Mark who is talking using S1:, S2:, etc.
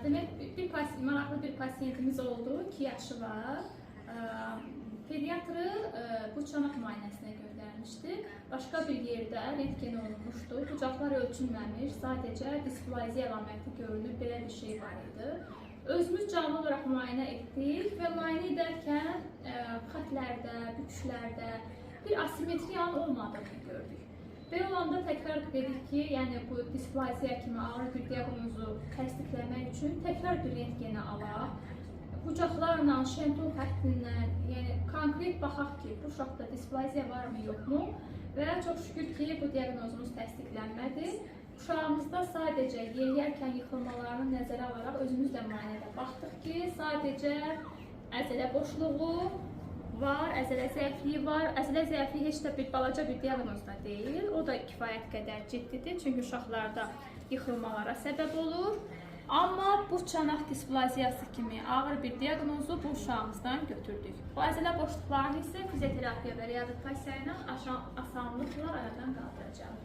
S1: Demək bir maraqlı bir pasiyentimiz oldu, 2 yaşı var. Pediatrı bu çanaq müayinəsinə göndərmişdi. Başqa bir yerdə rentgen olunmuşdu. Bucaqlar ölçülməmiş, sadəcə displaziya əlaməti görünüb, belə bir şey var idi. Özümüz canlı olaraq müayinə etdik və müayinə edərkən xətlərdə, büküşlərdə bir asimetriyanın olmadığını gördük. Belə olanda təkrar dedik ki, yəni bu displaziya kimi ağır bir diaqnozu təsdiqləmək üçün təkrar bir rentgeni alaq. Bucaqlarla, şenton xəttindən, yəni konkret baxaq ki, bu uşaqda displaziya varmı, yoxmu? Və çox şükür ki, bu diaqnozumuz təsdiqlənmədi. Uşağımızda sadəcə yeriyərkən yıxılmalarını nəzərə alaraq özümüz də müayinədə baxdıq ki, sadəcə əzələ boşluğu var, əzələ zəifliyi var. Əzələ zəifliyi heç də bir balaca bir diaqnoz da deyil. O da kifayət qədər ciddidir, çünki uşaqlarda yıxılmalara səbəb olur. Amma bu çanaq displaziyası kimi ağır bir diaqnozu bu uşağımızdan götürdük. Bu əzələ boşluqlarını isə fizioterapiya və reabilitasiya ilə asanlıqla aradan qaldıracağıq.